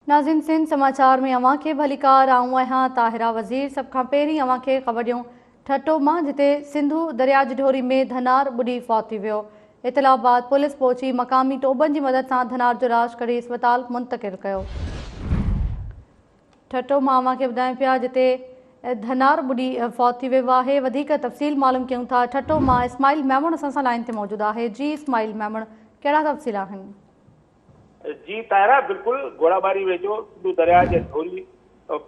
ناظرين سنڌ سماچار ۾ اوهان کي ڀليڪار آئون آهيان طاهره وزير سڀ کان پهرين اوهان کي خبر ڏيون ٺٽو مان جتي سنڌو درياء جي ڍوري ۾ ڌنار ٻڏي فوت ٿي ويو اطلاع بعد پوليس پهچي مقامي ٽوٻن جي مدد سان ڌنار جو لاش ڪڍي اسپتال منتقل ڪيو. ٺٽو مان اوهان کي ٻڌايون پيا جتي ڌنار ٻڏي فوت ٿي ويو آهي وڌيڪ تفصيل معلوم ڪيون ٿا ٺٽو مان اسماعيل ميمڻ اسان سان لائين تي موجود آهي جي اسماعيل ميمڻ ڪهڙا تفصيل آهن. جي طاهره بلڪل گهوڙاٻاري ويجهو سنڌو درياء جي ڍوري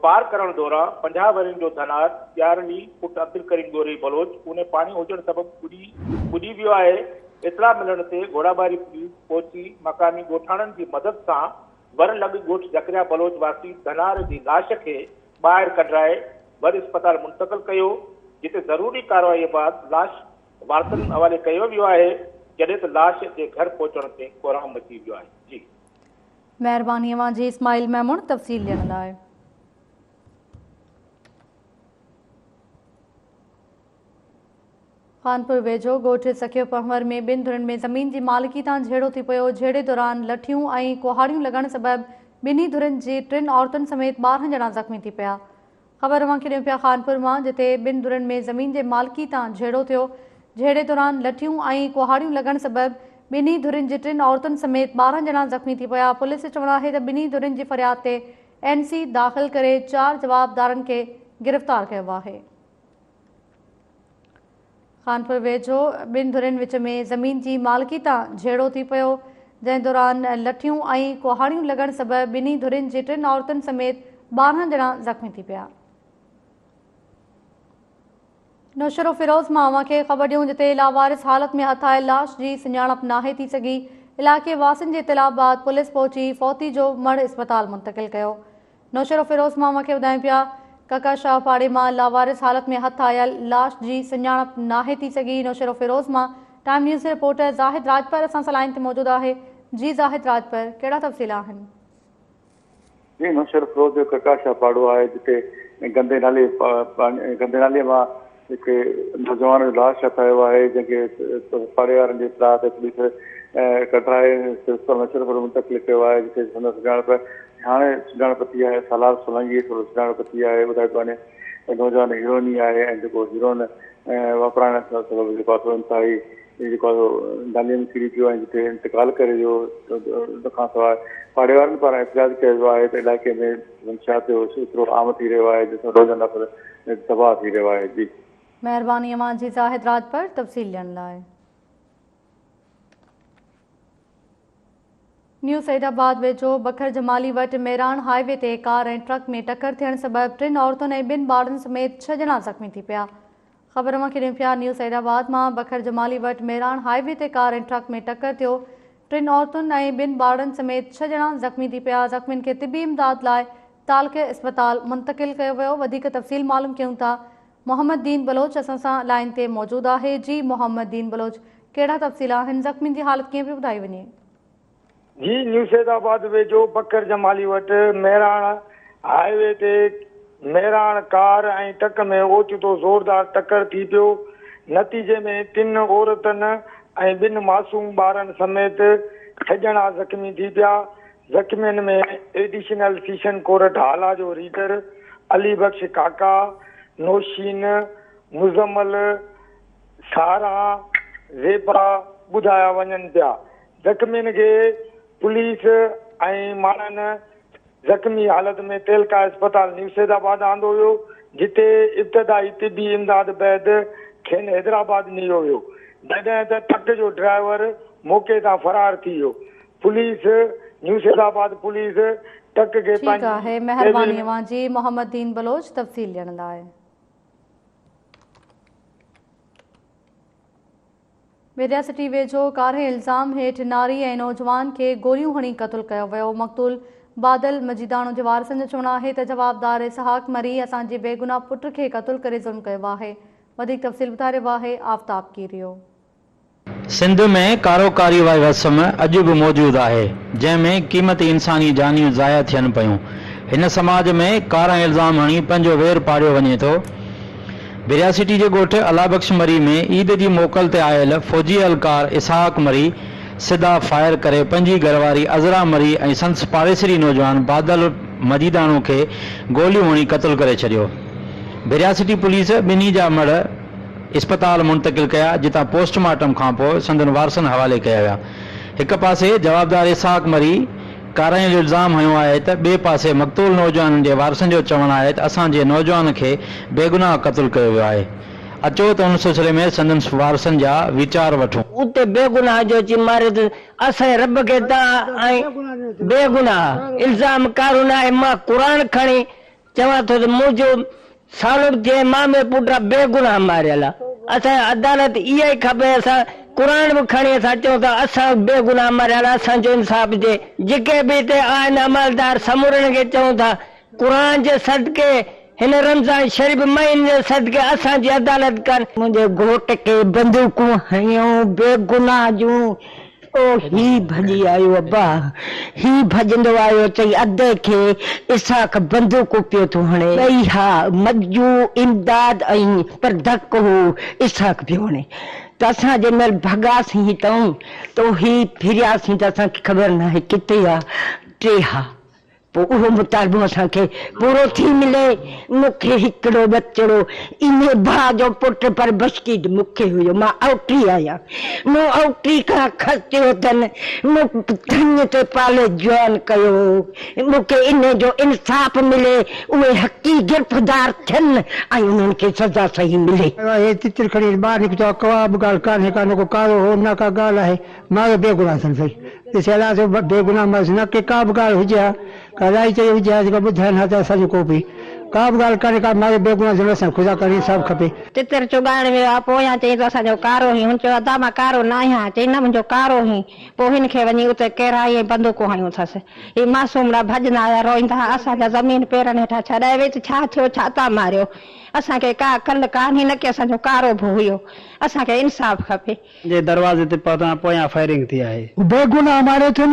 پار ڪرڻ دوران 50 ورهين جو ڌنار پيارلي پٽ عبدالڪريم ڳورهي بلوچ اونهي پاڻي هجڻ سبب ٻڏي ٻڏي ويو آهي اطلاع ملڻ تي گهوڙاٻاري پوليس پهچي مقامي ڳوٺاڻن جي مدد سان ور لڳ ڳوٺ زڪريا بلوچ واسي ڌنار جي لاش کي ٻاهر ڪڍرائي ور اسپتال منتقل ڪيو جتي ضروري ڪارروائي بعد لاش وارثن حوالي ڪيو ويو آهي، جڏهن ته لاش جي گهر پهچڻ تي ڪهرام مچي ويو آهي. جي. مهرباني اوهان جي اسماعيل ميمڻ تفصيل ڏيڻ لاء. خانپور ويجهو ڳوٺ سکيو پنهور ۾ ٻن ڌرين ۾ زمين جي مالڪي تان جهيڙو ٿي پيو، جهيڙي دوران لٺيون ۽ ڪهاڙيون لڳڻ سبب ٻنهي ڌرين جي ٽن عورتن سميت 12 ڄڻا زخمي ٿي پيا. خبر اوهان کي ڏيون پيا خانپور مان جتي ٻن ڌرين ۾ زمين جي مالڪي تان جهيڙو ٿيو، جهيڙي دوران لٺيون ۽ ڪهاڙيون لڳڻ سبب ٻنهي ڌرين جي ٽن عورتن سميت 12 ڄڻا زخمي ٿي پيا، پوليس جو چوڻ آهي ته ٻنهي ڌرين جي فرياد تي اين سي داخل ڪري چار جوابدارن کي گرفتار ڪيو آهي. خانپور ويجهو ٻن ڌرين وچ ۾ زمين جي مالڪي تان جهيڙو ٿي پيو، جنهن دوران لٺيون ۽ ڪهاڙيون لڳڻ سبب ٻنهي ڌرين جي ٽن عورتن سميت 12 ڄڻا زخمي ٿي پيا. نوشهروفيروز مان اوهان کي خبر ڏيون جتي لاوارث حالت ۾ هٿ آيل لاش جي سڃاڻپ ناهي ٿي سگهي، علائقي واسين جي اطلاع بعد پوليس پهچي فوتي جو مڙهه اسپتال منتقل ڪيو. نوشهروفيروز مان اوهان کي ٻڌايون پيا ڪڪا شاهه پاڙي مان لاوارث حالت ۾ هٿ آيل لاش جي سڃاڻپ ناهي ٿي سگهي نوشهروفيروز مان ٽائيم نيوز جي رپورٽر زاهد راڄپر اسان سان لائين تي موجود آهي جي زاهد راڄپر ڪهڙا تفصيل آهن. جي نوشهروفيروز جو ڪڪا شاهه پاڙو آهي جتي گندي نالي گندي نالي مان هڪ نوجوان جو لاش هٿ آيو آهي جنهن کي پاڙي وارن جي اطلاع تي پوليس ڪڍرائي اسپتال نصيرپور منتقل ڪيو آهي جتي سندس سڃاڻپ هاڻي سڃاڻپ ٿي آهي سالار سولنگي سندس سڃاڻپ ٿي آهي ٻڌايو پيو وڃي ته نوجوان هيروئن ئي آهي ۽ جيڪو هيروئن واپرائڻ سبب جيڪو آهي سو انتهائي جيڪو آهي سو نالي ۾ ڪري پيو ۽ جتي انتقال ڪري ويو ان کان سواء پاڙي وارن پاران احتجاج ڪيو ويو آهي ته علائقي ۾ منشيات جو ايترو عام ٿي رهيو آهي جنهن سان روزانه نفر تباهه ٿي رهيو آهي جي. مهرباني اوهان جي زاهد راڄپر تفصيل ڏيڻ لاء. نيو سعيد آباد ويجهو بکر جمالي وٽ ميراڻ هاء وي تي ڪار ۽ ٽرڪ ۾ ٽڪر ٿيڻ سبب ٽن عورتن ۽ ٻن ٻارڙن سميت ڇهه ڄڻا زخمي ٿي پيا. خبر اوهان کي ڏيون پيا نيو سعيد آباد مان بکر جمالي وٽ ميراڻ هاء وي تي ڪار ۽ ٽرڪ ۾ ٽڪر ٿيو ٽن عورتن ۽ ٻن ٻارڙن سميت ڇهه ڄڻا زخمي ٿي پيا زخمين کي طبي امداد لاء تعلقه اسپتال منتقل ڪيو ويو وڌيڪ تفصيل معلوم ڪيون ٿا محمد دين بلوچ اسان سان لائين تي موجود آهي جي محمد دين بلوچ ڪهڙا تفصيل آهن زخمين جي حالت ڪيئن پئي ٻڌائي وڃي. جي نيوسيدآباد ويجهو بکر جمالي وٽ مهراڻ هاء وي تي مهراڻ ڪار ۽ ٽرڪ ۾ اوچتو زوردار ٽڪر ٿي پيو، نتيجي ۾ ٽن عورتن ۽ ٻن معصوم ٻارن سميت ڇهه ڄڻا زخمي ٿي پيا، زخمين ۾ ايڊيشنل سيشن ڪورٽ هالا جو ريڊر علي بخش ڪاڪا، نوشين، مزمل، ساران، زيبا ٻڌايا وڃن پيا. زخمين کي پوليس ۽ ماڻهن زخمي حالت ۾ تعلقه اسپتال نيوسيد آباد آندو ويو، جتي ابتدائي طبي امداد بعد کين حيدرآباد نيو ويو، جڏهن ته ٽرڪ جو ڊرائيور موقعي تان فرار ٿي ويو. پوليس نيوسيدآباد پوليس ٽرڪ کي ٺيڪ پنهنجي آهي تحويل مهرباني ۾. اوهان جي محمد دين بلوچ تفصيل ڏيڻ لاء. ميڊيا سٽي ويجهو ڪارهين الزام هيٺ ناري ۽ نوجوان کي گوليون هڻي قتل ڪيو ويو، مقتول بادل مجيداڻو جي وارثن جو چوڻ آهي ته جوابدار اسحاق مري اسان جي بيگناهه پٽ کي قتل ڪري ظلم ڪيو آهي، وڌيڪ تفصيل ٻڌائي رهيو آهي آفتاب ڪيريو. سنڌ ۾ ڪاروڪاري واري رسم اڄ به موجود آهي، جنهن ۾ قيمتي انساني جانيون ضايع ٿين پيون. هن سماج ۾ ڪارا الزام هڻي پنهنجو وير پاڙيو وڃي ٿو. ڀريا سٽي جي ڳوٺ الله بخش مري ۾ عيد جي موڪل تي آيل فوجي اهلڪار اسحاق مري سڌا فائر ڪري پنهنجي گهرواري عذرا مري ۽ سندس پاڙيسري نوجوان بادل مجيداڻو کي گوليون هڻي قتل ڪري ڇڏيو. ڀريا سٽي پوليس ٻنهي جا مڙهه اسپتال منتقل ڪيا جتان پوسٽ مارٽم کانپوء سندن وارثن حوالي ڪيا ويا. هڪ پاسي جوابدار اسحاق مري ڪارائين جو الزام هنيو آهي ته ٻئي پاسي مقتول نوجوانن جي وارثن جو چوڻ آهي ته اسان جي نوجوان کي بيگناهه قتل ڪيو ويو آهي. اچو ته ان سلسلي ۾ سندن وارثن جا ويچار وٺون. اتي بيگناهه جو اچي ماريو ته اسان جي رب کي دانهن ۽ بيگناهه الزام ڪارو ناهي مان قرآن کڻي چوان ٿو ته منهنجو سالو به ٿئي مامي پٽ آ بيگناهه ماريل آ اسان کي عدالت اها ئي کپي اسان قرآن به کڻي اسان چئون ٿا اسان بيگناهه ماريل آ اسان جو انصاف ٿئي جيڪي به هتي آهن عملدار سمورن کي چئون ٿا قرآن جي صدقي هن رمضان شريف مهيني جي صدقي اسان جي عدالت ڪن. منهنجي گهوٽ کي بندوقون هنيون بيگناهه جون او هي ڀڄي آيو ابا هي ڀڄندو آيو چئي ادي کي اسحاق بندوقون پيو ٿو هڻي. ٻئي ها مجو امداد ۽ پر ڌڪ هو اسحاق پيو هڻي ته اسان جنهن مهل ڀڳاسين هتئون ته هي ڦرياسين ته اسان کي خبر ناهي ڪٿي آ ٽي ها پوء اهو مطالبو اسان کي پورو ٿي ملي. مون کي هڪڙو ٻچڙو، انهي ڀاء جو پٽ پر بشڪيد مون کي هيو. مان اوٽي آهيان. مون اوٽي کان خرچيو اٿن. مون ٿڃ تي پالي جوان ڪيو هو. مون کي انهي جو انصاف ملي. اهي حقي گرفتار ٿين ۽ انهن کي سزا صحيح ملي. هي تتر کڻي ٻاهر نڪتو آهي. ڪا به ڳالهه ڪانهي ڪا نه ڪو ڪارو هو نه ڪا ڳالهه آهي. مارو بيگناهه اٿن سائين. ڏسي الاء ٿو بيگناهه مارس نه ڪي ڪا به ڳالهه هجي ها ڪا لائي چئي هجي ها جيڪا ٻڌائن ها ته اسان جو ڪو به ڪا به ڳالهه ڪانهي ڪا مارو بيگناهه اٿن اسان کي خدا ڪري انصاف کپي. تتر چڳائڻ ويو آ پويان چئين ته اسان جو ڪارو هين هن چيو ادا مان ڪارو نه آهيان چئين نه منهنجو ڪارو هين پوء هن کي وڃي اتي ڪيرائي ۽ بندوقون هنيون اٿس هي معصومڙا ڀڄندا آيا روئيندا ها اسان جا زمين پيرن هيٺان ڇڏائي وئي ته ڇا ٿيو ڇا تان ماريو اسان کي ڪا عقل ڪانهي نه ڪي اسان جو ڪارو به هيو اسان کي انصاف کپي. جي دروازي تي پهتان پويان فائرنگ ٿي آهي. هو بيگناهه ماريو اٿن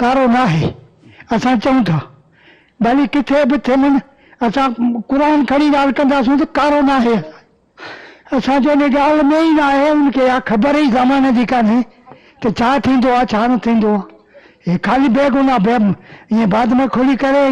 ڪارو ناهي اسان چئون ٿا ڀلي ڪٿي به ٿين اسان قرآن کڻي ڳالهه ڪنداسون ته ڪارو ناهي اسان جو ان ڳالهه ۾ ئي ناهي ان کي اها خبر ئي زماني جي ڪانهي ته ڇا ٿيندو آهي ڇا نه ٿيندو آهي هي خالي بيگناهه بي ائين بعد ۾ کولي ڪري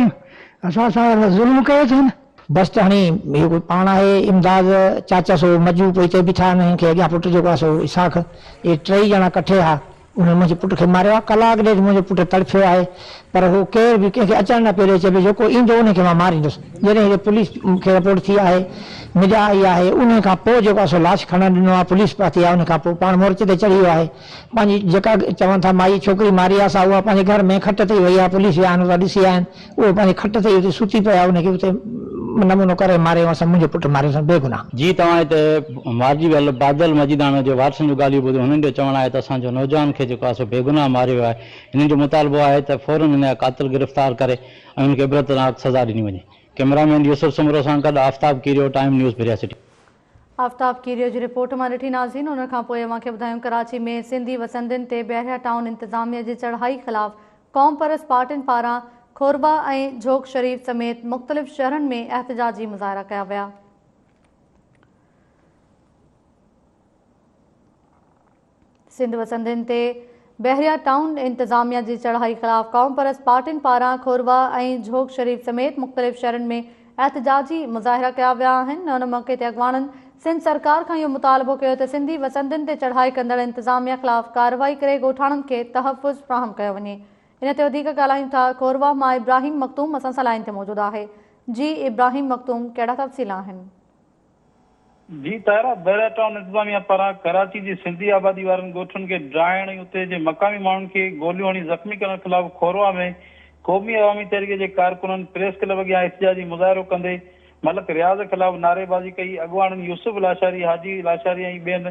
اسان سان ظلم ڪيو اٿن. بس ته هڻي هي ڪو پاڻ آهي امداد چاچا سو مجو پوء هتي بيٺا آهن هن کي اڳيان پٽ جيڪو آهي سو اسحاق اهي ٽئي ڄڻا ڪٺي ها انهن منهنجي پٽ کي ماريو آهي ڪلاڪ ڏيڍ منهنجو پٽ تڙڦيو آهي پر هو ڪير به ڪنهن کي اچڻ نه پيو ڏئي چئي پيو جيڪو ايندو انهي کي مان ماريندس جڏهن هتي پوليس کي رپورٽ ٿي آهي ميڊيا آئي آهي انهي کان پوء جيڪو آهي سو لاش کڻڻ ڏنو آهي پوليس پهتي آهي انهي کان پوء پاڻ مورچي تي چڙهي ويو آهي پنهنجي جيڪا چون ٿا مائي ڇوڪري ماري آهي سا اها پنهنجي گهر ۾ کٽ تي ئي وئي آهي پوليس ويا آهن اتان ڏسي آيا آهن اهو پنهنجي کٽ تي ئي اتي ستي پئي آهي ان کي اتي نمونو ڪري ماري اسان منهنجو پٽ ماريو اٿن بيگناهه. جي توهان هتي مارجي ويل بادل مجيداڻو جي وارثن جون ڳالهيون ٻڌو هنن جو چوڻ آهي ته اسان جو نوجوان کي جيڪو آهي سو بيگناهه ماريو ويو آهي هنن جو مطالبو آهي ته فورن هن جا قاتل گرفتار ڪري ۽ هن کي عبرتناڪ سزا ڏني وڃي ڪئميرا مين يوسف سومرو سان گڏ آفتاب ڪيريو ٽائيم نيوز ڀريا سٽي. آفتاب ڪيريو جي رپورٽ مان ڏٺي ناظرين ان کان پوء اوهان کي ٻڌايون ڪراچي ۾ سنڌي وسندين تي بحريا ٽائون انتظاميه جي چڙهائي خلاف قومپرست پارٽين پاران کوروا ۽ جهوڪ شريف سميت مختلف شهرن ۾ احتجاجي مظاهرا ڪيا ويا. سنڌ وسندين تي بحريا ٽائون انتظاميا جي چڙهائي خلاف قومپرست پارٽين پاران کوروا ۽ جهوڪ شريف سميت مختلف شهرن ۾ احتجاجي مظاهرا ڪيا ويا آهن ان موقعي تي اڳواڻن سنڌ سرڪار کان اهو مطالبو ڪيو ته سنڌي وسندين تي چڙهائي ڪندڙ انتظاميا خلاف ڪارروائي ڪري ڳوٺاڻن کي تحفظ فراهم ڪيو وڃي ان تي وڌيڪ ڳالهايون ٿا کوروا مان ابراهيم مخدوم اسان سان لائين تي موجود آهي جي ابراهيم مخدوم ڪهڙا تفصيل آهن. جي طاهره بحريا ٽائون انتظاميا پاران ڪراچي جي سنڌي آبادي وارن ڳوٺن کي ڊاهڻ ۽ اتي جي مقامي ماڻهن کي گوليون هڻي زخمي ڪرڻ خلاف کوروا ۾ قومي عوامي تحريڪ جي ڪارڪنن پريس ڪلب اڳيان احتجاجي مظاهرو ڪندي ملڪ رياض خلاف نعريبازي ڪئي اڳواڻن يوسف لاشاري حاجي لاشاري ۽ ٻين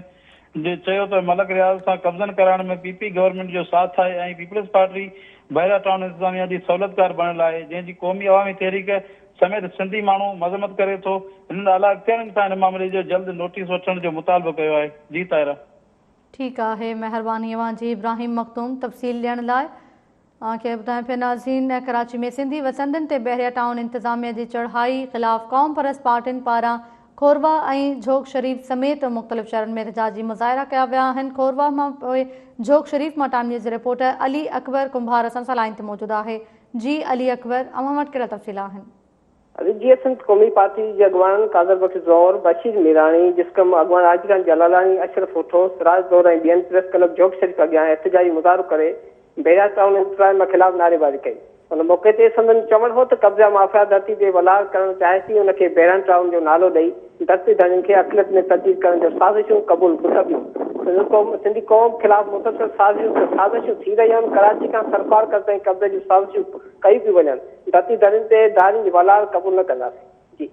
چيو ته ملڪ رياض سان قبضن ڪرائڻ ۾ پي پي گورنمينٽ جو ساٿ آهي ۽ پيپلز پارٽي بحريا ٽائون انتظاميا جي سهولتڪار بڻيل آهي جنهن جي قومي عوامي تحريڪ سميت سنڌي ماڻهو مذمت ڪري ٿو هنن اعليٰ اختيارين کان هن معاملي جو جلد نوٽيس وٺڻ جو مطالبو ڪيو آهي جي طاهره. ٺيڪ آهي مهرباني اوهان جي ابراهيم مخدوم تفصيل ڏيڻ لاء. اوهان کي ٻڌايان پيا ناظرين ڪراچي ۾ سنڌي وسندين تي بحريا ٽائون انتظاميا جي چڙهائي خلاف قومپرست پارٽين پاران کورواهه ۽ جهوڪ شريف سميت مختلف شهرن ۾ احتجاجي مظاهرا ڪيا ويا آهن. کورواهه مان پوء جهوڪ شريف مان ٽائيم نيوز جي رپورٽر علي اڪبر ڪنڀار اسان سان لائين تي موجود آهي. جي علي اڪبر اوهان وٽ ڪهڙا تفصيل آهن؟ جيئي سنڌ قومي پارٽي جي اڳواڻن قادر بخش زئور، بشير ميراڻي، جسقم اڳواڻ حاجي خان جلالاڻي، اشرف هوٺو، سراج زئور ۽ ٻين پريس ڪلب جهوڪ شريف اڳيان احتجاجي مظاهرو ڪري بحريا ٽائون انتظاميا خلاف نعريبازي ڪئي. ان موقعي تي سندن چوڻ هو ته قبضا مافيا ڌرتي تي ولار ڪرڻ چاهي ٿي، ان کي بحريا ٽائون جو نالو ڏئي ڌرتي ڌڻين کي اقليت ۾ تبديل ڪرڻ جو سازشون قبول نه ڪبيون. سنڌ قوم سنڌي قوم خلاف مسلسل سازشون سازشون ٿي رهيون آهن، ڪراچي کان ٿرپارڪر تائين قبضي جون سازشون ڪيون پيون وڃن، ڌرتي ڌڻين تي ڌارين جي ولار قبول نه ڪنداسين. جي.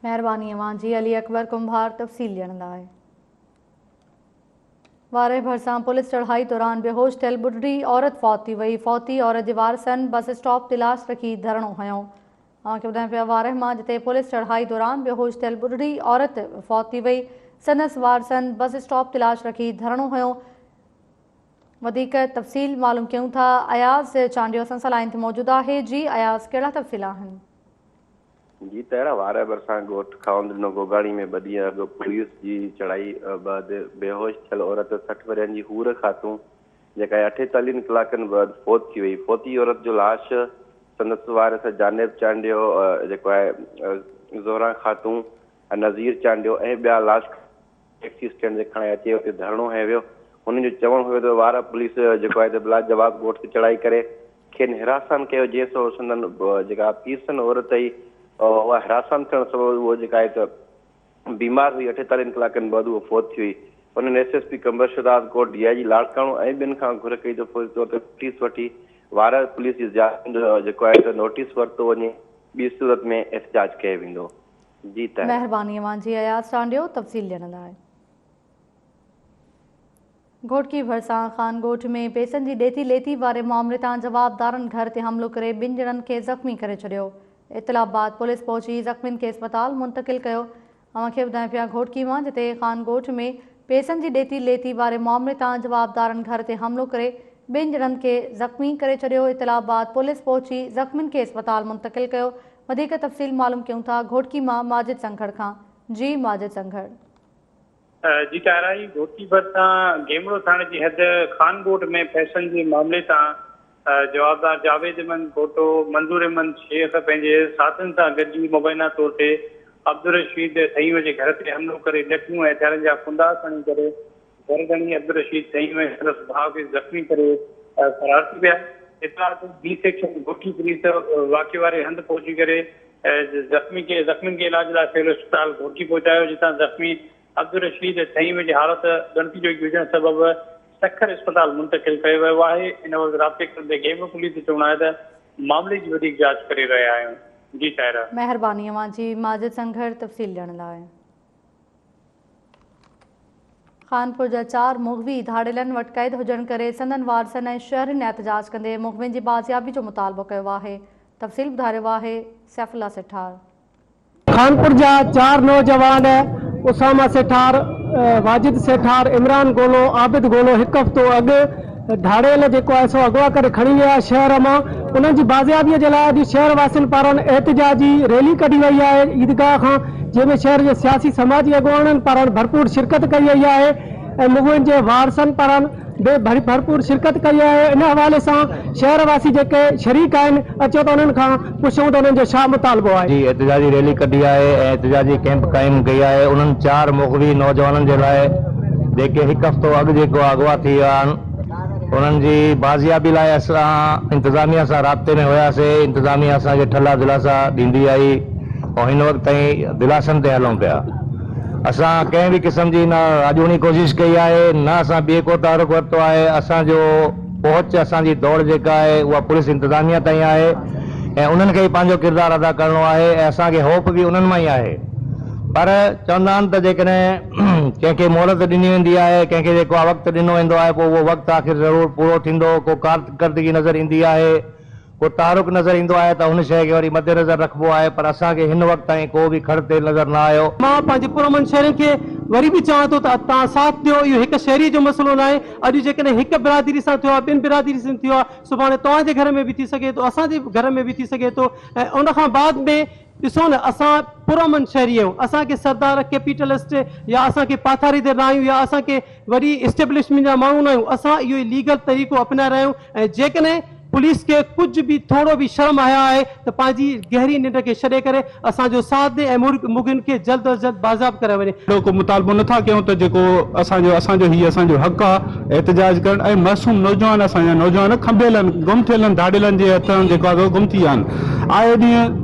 مهرباني اوهان جي علي اڪبر ڪنڀار تفصيل ڏيڻ لاء. وارهه ڀرسان پوليس چڙهائي دوران بيهوش ٿيل ٻڍڙي عورت فوت ٿي وئي، فوتي عورت جي وارثن بس اسٽاپ تي لاش رکي ڌرڻو هنيو. اوهان کي ٻڌايون پيا وارهه مان جتي پوليس چڙهائي دوران بيهوش ٿيل ٻڍڙي عورت فوت ٿي وئي، سندس وارثن بس اسٽاپ تي لاش رکي ڌرڻو هنيو. وڌيڪ تفصيل معلوم ڪيون ٿا اياز چانڊيو اسان سان لائين تي موجود آهي، جي اياز ڪهڙا تفصيل آهن؟ جي تهرا وارهه ڀرسان ڳوٺ خاوند ڏنو گوگاڻي ۾ ٻه ڏينهن اڳ پوليس جي چڙهائي بعد بيهوش ٿيل عورت 60 ورهين جي حور خاتون جيڪا اٺيتاليهن ڪلاڪن بعد فوت ٿي وئي. فوتي عورت جو لاش سندس وارث جانب چانڊيو جيڪو آهي زهران خاتون نذير چانڊيو ۽ ٻيا لاش ٽيڪسي اسٽينڊ تي کڻائي اچي اتي ڌرڻو هنيو ويو. هنن جو چوڻ هيو ته وارهه پوليس جيڪو آهي ته بلاجواز ڳوٺ تي چڙهائي ڪري کين هراسان ڪيو جنهن سبب سندن جيڪا پيرسن عورت هئي اها هراسان ٿيڻ سبب اهو جيڪا آهي ته بيمار هئي اٺيتاليهن ڪلاڪن بعد اهو فوت ٿي وئي. هنن S S P Qambar Shahdadkot, D I G Larkana ۽ ٻين کان گهر ڪئي ته فوري طور تي نوٽيس وٺي وارهه پوليس جي زيادتين جو جيڪو آهي ته نوٽيس ورتو وڃي ٻي صورت ۾ احتجاج ڪيو ويندو. جي طاهر. مهرباني اوهان جي اياز چانڊيو تفصيل ڏيڻ لاء. گهوٽڪي ڀرسان خان ڳوٺ ۾ پئسن جي ڏيتي ليتي واري معاملي تان جوابدارن گهر تي حملو ڪري ٻن ڄڻن کي زخمي ڪري ڇڏيو. اطلاع بعد پوليس پهچي زخمين کي اسپتال منتقل ڪيو. اوهان کي ٻڌايون پيا گهوٽڪي مان جتي خان ڳوٺ ۾ پئسن جي ڏيتي ليتي واري معاملي تان جوابدارن گهر تي حملو ڪري ٻن ڄڻن کي زخمي ڪري ڇڏيو. اطلاع بعد پوليس پهچي زخمين کي اسپتال منتقل ڪيو. وڌيڪ تفصيل معلوم ڪيون ٿا گهوٽڪي مان ماجد سنگهڙ کان جي ماجد سنگهڙ. جي ٽارائي گهوٽڪي ڀرسان گيمڙو ٿاڻي جي حد خان ڳوٺ ۾ پئسن جي معاملي تان جوابدار جاويد احمد گهوٽو، منظور احمد شيخ پنهنجي ساٿين سان گڏجي مبينا طور تي عبدالرشيد ٿهيم جي گهر تي حملو ڪري لٺيون ۽ هٿيارن جا ڪنڊا کڻي ڪري گهر ڌڻي عبدالرشيد ٿهيم ۽ سندس ڀاء کي زخمي ڪري فرار ٿي ويا. اطلاع تي بي سيڪشن گهوٽڪي پوليس واقعي واري هنڌ پهچي ڪري زخمي کي زخمين کي علاج لاء سول اسپتال گهوٽڪي پهچايو جتان زخمي عبدالرشيد ٿهيم جي حالت ڳڻتي جوڳي هجڻ سبب سکر اسپتال منتقل ڪيو ويو آهي. ان وقت رابطي ڪندي گيمرو پوليس جو چوڻ آهي ته معاملي جي وڌيڪ جاچ ڪري رهيا آهيون. جي طاهره. مهرباني اوهان جي ماجد سنگهڙ تفصيل ڏيڻ لاء. خانپور جا چار مغوي ڌاڙيلن وٽ قيد هجڻ ڪري سندن وارثن ۽ شهرين احتجاج ڪندي مغوين جي بازيابي جو مطالبو ڪيو آهي. تفصيل ٻڌائي رهيو آهي سيف الله سيٺار. خانپور جا چار نوجوان اسامه سيٺار، واجد سيٺار، عمران گولو، عابد گولو هڪ هفتو اڳ ڌاڙيل جيڪو آهي سو اغوا ڪري کڻي ويا شهر مان انهن جي بازيابي جي لاء اڄ شهر واسين پاران احتجاجي ريلي ڪڍي وئي آهي عيدگاهه کان جنهن ۾ شهر جي سياسي سماجي اڳواڻن پاران ڀرپور شرڪت ڪئي وئي آهي ۽ مغوين جي وارثن پاران به ڀرپور شرڪت ڪئي آهي ان حوالي سان شهر واسي جيڪي شريڪ آهن اچو ته انهن کان پڇون ته انهن جو ڇا مطالبو آهي. جي احتجاجي ريلي ڪڍي آهي ۽ احتجاجي ڪئمپ قائم ڪئي آهي انهن چار مغوي نوجوانن جي لاء جيڪي هڪ هفتو اڳ جيڪو اغوا ٿي ويا آهن انهن جي بازيابي لاء اسان انتظاميا سان رابطي ۾ هياسي انتظاميا اسان کي ٺلها دلاسا ڏيندي آئي ۽ هن وقت تائين دلاسن تي هلون پيا اسان ڪنهن به قسم جي نه راڄوڻي ڪوشش ڪئي آهي نه اسان ٻئي ڪو تحرڪ ورتو آهي اسان جو پهچ اسان جي دوڙ جيڪا آهي اها پوليس انتظاميا تائين آهي ۽ انهن کي ئي پنهنجو ڪردار ادا ڪرڻو آهي ۽ اسان کي هوپ به انهن مان ئي آهي پر چوندا آهن ته جيڪڏهن ڪنهن کي مهلت ڏني ويندي آهي ڪنهن کي جيڪو آهي وقت ڏنو ويندو آهي پوء اهو وقت آخر ضرور پورو ٿيندو ڪو ڪارڪردگي نظر ايندي آهي ڪو تحرڪ نظر ايندو آهي ته ان شيء کي وري مدنظر رکبو آهي پر اسان کي هن وقت تائين ڪو به کڙ تيل نظر نه آيو. مان پنهنجي پرامن شهرين کي وري به چوان ٿو ته توهان ساٿ ڏيو اهو هڪ شهري جو مسئلو ناهي اڄ جيڪڏهن هڪ برادري سان ٿيو آهي ٻن برادري سان ٿيو آهي سڀاڻي توهان جي گهر ۾ به ٿي سگهي ٿو اسان جي گهر ۾ به ٿي سگهي ٿو ۽ ان کان بعد ۾ ڏسو نه اسان پرامن شهري آهيون اسان کي سردار ڪيپيٽلسٽ يا اسان کي پاٿاريندڙ نه آهيون يا اسان کي وڏي اسٽيبلشمينٽ جا ماڻهو نه آهيون اسان اهو ئي ليگل طريقو اپنائي رهيا آهيون ۽ جيڪڏهن پوليس کي ڪجهه به ٿورو به شرم حياء آهي ته پنهنجي گهري ننڊ کي ڇڏي ڪري اسان جو ساٿ ڏي ۽ مغوين کي جلد از جلد بازياب ڪرايو وڃي. اهڙو ڪو مطالبو نه ٿا ڪيون ته جيڪو اسان جو اسان جو هي اسان جو حق آ احتجاج ڪرڻ ۽ معصوم نوجوان اسان جا نوجوان کنڀيل آهن گم ٿيل آهن ڌاڙيلن جي هٿان جيڪو آ سو گم ٿي ويا آهن آئي ڏينهن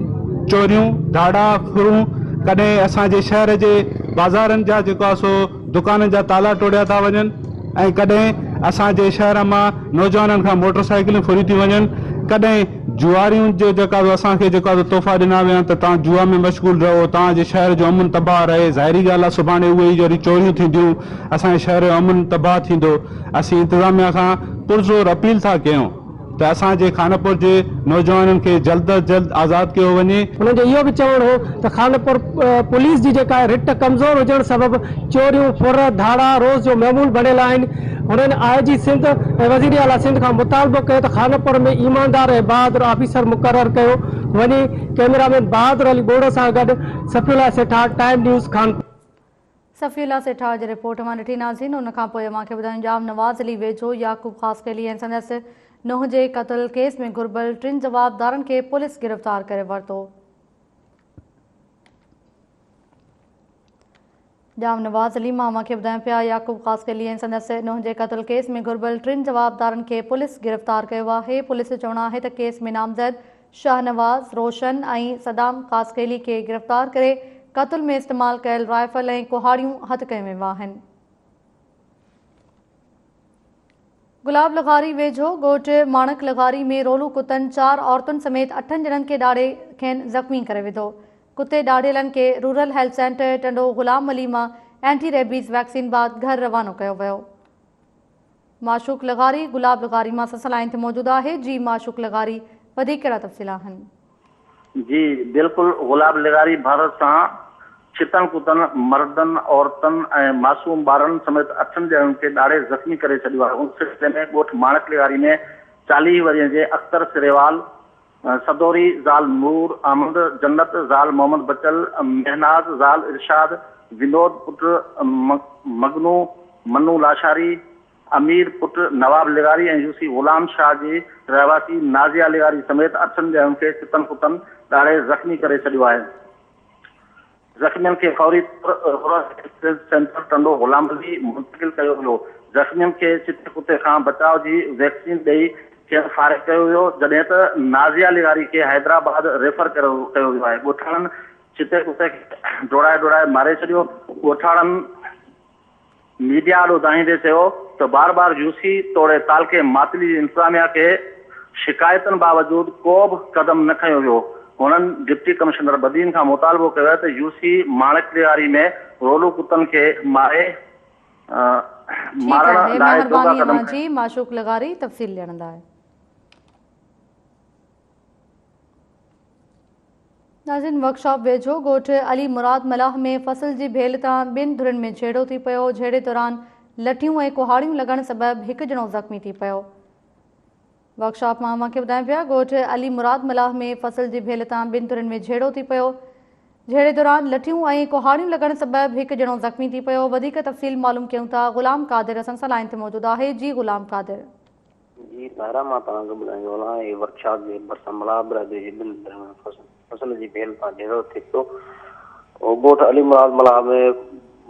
چوريون ڌاڙا ڦرون ڪڏهن اسان جي شهر جي بازارن جا جيڪو آ سو دڪانن جا تالا ٽوڙيا ٿا وڃن ۽ ڪڏهن اسان جي شهر مان نوجوانن کان موٽر سائيڪلون ڦريون ٿيون وڃن ڪڏهن جوارين جو جيڪا اسان کي جيڪو تحفا ڏنا ويا آهن ته توهان جوا ۾ مشغول رهو توهان جي شهر جو امن تباهه رهي ظاهري ڳالهه آهي سڀاڻي اهي ئي وري چوريون ٿينديون اسان جي شهر جو امن تباهه ٿيندو اسين انتظاميا کان پرزور اپيل ٿا ڪيون ته اسان جي خانپور جي نوجوانن کي جلد از جلد آزاد ڪيو وڃي. هنن جو اهو به چوڻ هو ته خانپور پوليس جي جيڪا رٽ ڪمزور هجڻ سبب چوريون، ڦر، ڌاڙا روز جو معمول بڻيل آهن. هنن آء جي سنڌ ۽ وزير اعليٰ سنڌ کان مطالبو ڪيو ته خانپور ۾ ايماندار ۽ بهادر آفيسر مقرر ڪيو وڃي. ڪئميرا مين بهادر علي ٻوڙو سان گڏ Safiullah Sethar, time news, Khanpur. Safiullah Sethar جي رپورٽ اوهان ڏٺي ناظرين ان کان پوء اوهان کي ٻڌايون ڄام نواز علي ويجهو يعقوب خاصخيلي ۽ سندس نونهن جي قتل ڪيس ۾ گهربل ٽن جوابدارن کي پوليس گرفتار ڪري ورتو. ڄام نواز علي مان اوهان کي ٻڌايون پيا يعقوب خاصخيلي ۽ سندس نونهن جي قتل ڪيس ۾ گهربل ٽن جوابدارن کي پوليس گرفتار ڪيو آهي پوليس جو چوڻ آهي ته ڪيس ۾ نامزد شاهنواز روشن ۽ صدام خاصخيلي کي گرفتار ڪري قتل ۾ استعمال ڪيل رائفل ۽ ڪهاڙيون هٿ ڪيون ويون آهن. گلاب لغاري ويجهو ڳوٺ ماڻڪ لغاري ۾ رولو ڪتن چار عورتن سميت اٺن ڄڻن کي ڏاڙهي کين زخمي ڪري وڌو. ڪتي ڏاڙهيلن کي rural health centre Tando Ghulam Ali مان اينٽي ريبيز ويڪسين بعد گهر روانو ڪيو ويو. معشوق لغاري گلاب لغاري مان سسل لائين تي موجود آهي جي معشوق لغاري وڌيڪ ڪهڙا تفصيل آهن. جي بلڪل گلاب لغاري ڀارت سان ڇتن ڪتن مردن، عورتن ۽ معصوم ٻارن سميت اٺن ڄڻن کي ڏاڙهي زخمي ڪري ڇڏيو آهي ان سلسلي ۾ ڳوٺ ماڻڪ لغاري ۾ 40 ورهين جي اختر سريوال، صدوري زال نور احمد، جنت زال محمد بچل، مهناز زال ارشاد، ونود پٽ مگنو منو لاشاري، امير پٽ نواب لغاري ۽ يوسي غلام شاهه جي رهواسي نازيه لغاري سميت اٺن ڄڻن کي ڇتن ڪتن ڏاڙهي زخمي ڪري ڇڏيو آهي. زخمين کي فوري طور rural health centre Tando Ghulam Ali منتقل ڪيو ويو. زخمين کي ڇتي ڪتي کان بچاء جي ويڪسين ڏئي کين فارغ ڪيو ويو، جڏهن ته نازيه لغاري کي حيدرآباد ريفر ڪيو ويو آهي. ڳوٺاڻن ڇتي ڪتي کي ڊوڙائي ڊوڙائي ماري ڇڏيو. ڳوٺاڻن. ميڊيا آڏو دانهيندي چيو ته بار بار يوسي توڙي تعلقي ماتلي جي انتظاميا کي شڪايتن باوجود ڪو به قدم نه کنيو ويو. هنن ڊپٽي ڪمشنر بدين کان مطالبو ڪيو آهي ته يوسي ماڻڪ لغاري ۾ رولو ڪتن کي ماري ٺيڪ مارڻ آهي لاء جوڳا مهرباني قدم اوهان کنيا. جي معشوق لغاري تفصيل ڏيڻ لاء. ناظرين ورڪشاپ ويجهو ڳوٺ علي مراد ملاح ۾ فصل جي ڀيل تان ٻن ڌرين ۾ جهيڙو ٿي پيو، جهيڙي دوران لٺيون ۽ ڪهاڙيون لڳڻ سبب هڪ ڄڻو زخمي ٿي پيو. ورڪشاپ مان اوهان کي ٻڌايون پيا ڳوٺ علي مراد ملاح ۾ فصل جي ڀيل تان ٻن ڌرين ۾ جهيڙو ٿي پيو، جهيڙي دوران لٺيون ۽ ڪهاڙيون لڳڻ سبب هڪ ڄڻو زخمي ٿي پيو. وڌيڪ تفصيل معلوم ڪيون ٿا غلام قادر اسان سان لائين تي موجود آهي جي غلام قادر. جي طاهره مان توهان کي ٻڌائيندو هلان هي ورڪشاپ جي ڀرسان ملاح برادري جي ٻن ڌرين ۾ فصل جي ڀيل تان جهيڙو ٿي پيو ڳوٺ علي مراد ملاح ۾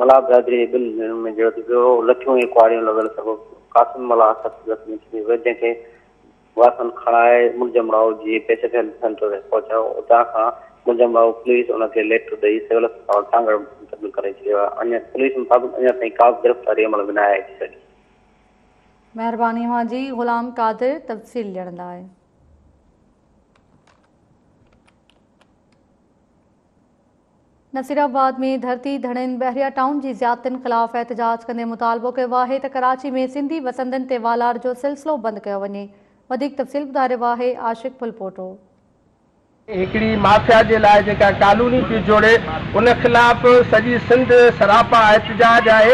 ملاح برادري جي ٻن ڌرين ۾ جهيڙو ٿي پيو لٺيون ۽ ڪهاڙيون لڳڻ سبب قاسم ملاح سخت زخمي ٿي ويو جنهن کي وارثن کڻائي ملجم راء جي پيشنٽ هيلٿ سينٽر تي پهچايو اتان کان ملجم راء پوليس ان کي ليٽر ڏئي سول اسپتال سانگهڙ منتقل ڪري ڇڏيو آهي اڃا پوليس مطابق اڃا تائين ڪا به گرفتاري عمل ۾ ناهي اچي سگهي. مهرباني اوهان جي غلام قادر تفصيل ڏيڻ لاء. نصيرآباد ۾ ڌرتي ڌڻين بحريا ٽائون جي زيادتين خلاف احتجاج ڪندي مطالبو ڪيو آهي ته ڪراچي ۾ سنڌي وسندين تي والار جو سلسلو بند ڪيو وڃي. وڌيڪ تفصيل ٻڌائي رهيو آهي عاشق ڦلپوٽو. هڪڙي مافيا جي لاء جيڪا ڪالوني پيو جوڙي ان خلاف سڄي سنڌ سراپا احتجاج آهي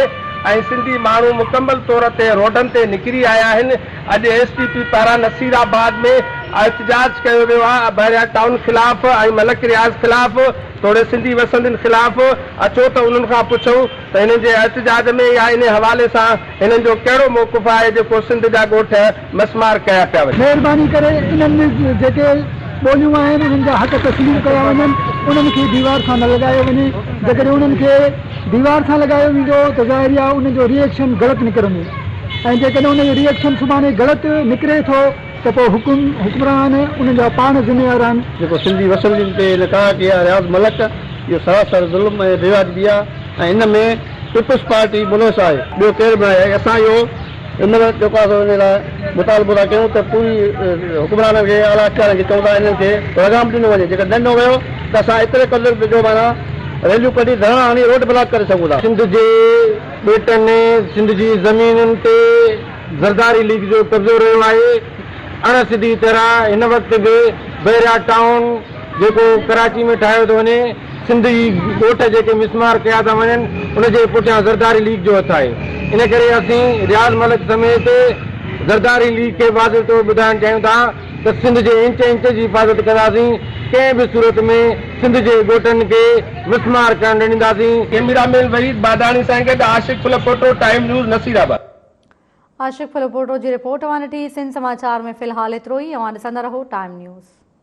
۽ سنڌي ماڻهو مڪمل طور تي روڊن تي نڪري آيا آهن اڄ ايس ٽي پي پاران نصير آباد ۾ احتجاج ڪيو ويو آهي بحريا ٽائون خلاف ۽ ملڪ رياض خلاف توڙي سنڌي وسندين خلاف اچو ته انهن کان پڇون ته هنن جي احتجاج ۾ يا انهي حوالي سان هنن جو ڪهڙو موقف آهي جيڪو سنڌ جا ڳوٺ مسمار ڪيا پيا وڃن. مهرباني ڪري انهن ۾ جيڪي ٻوليون آهن انهن جا حق تسليم ڪيا وڃن، انهن کي ديوار سان نه لڳايو وڃي، جيڪڏهن انهن کي ديوار سان لڳايو ويندو ته ظاهري آهي انهن جو ري ايڪشن غلط نڪرندو ۽ جيڪڏهن ان جو ري ايڪشن سڀاڻي غلط نڪري ٿو ته پوء حڪم حڪمران انهن جا پاڻ ذميوار آهن. جيڪو سنڌي وسندين تي هن ڪاهه ڪئي آهي رياض ملڪ اهو سراسر ظلم ۽ بيواجبي آهي ۽ ان ۾ پيپلز پارٽي ملوث آهي ٻيو ڪير به ناهي ۽ اسان اهو هن مهل جيڪو آهي سو ان لاء مطالبو ٿا ڪيون ته پوري حڪمرانن کي اعليٰ اختيارين کي چئون ٿا انهن کي لغام ڏنو وڃي جيڪڏهن نه ڏنو ويو ته اسان ايتري قدر به جو معنيٰ ريليون ڪڍي ڌرڻا هڻي روڊ بلاڪ ڪري سگهون ٿا. سنڌ جي ٻيٽن سنڌ جي زمينن تي زرداري ليگ جو قبضو رهيو آهي اڻ سڌي طرح هن وقت به بحريا ٽائون جيڪو ڪراچي ۾ ٺاهيو ٿو وڃي سنڌ جي ڳوٺ جيڪي مسمار ڪيا ٿا وڃن ان جي پٺيان زرداري ليگ جو هٿ آهي ان ڪري اسين رياض ملڪ سميت زرداري ليگ کي واضح طور ٻڌائڻ چاهيون ٿا ته سنڌ جي انچ انچ جي حفاظت ڪنداسين ڪنهن به صورت ۾ سنڌ جي ڳوٺن کي مسمار ڪرڻ نه ڏينداسين. ڪئميرا مين وحيد باداڻي سان گڏ عاشق ڦلپوٽو، ٽائيم نيوز، نصيرآباد. عاشق ڦلپوٽو جي رپورٽ اوهان ڏٺي. سنڌ سماچار ۾ في الحال ايترو ئي. اوهان ڏسندا رهو ٽائيم نيوز.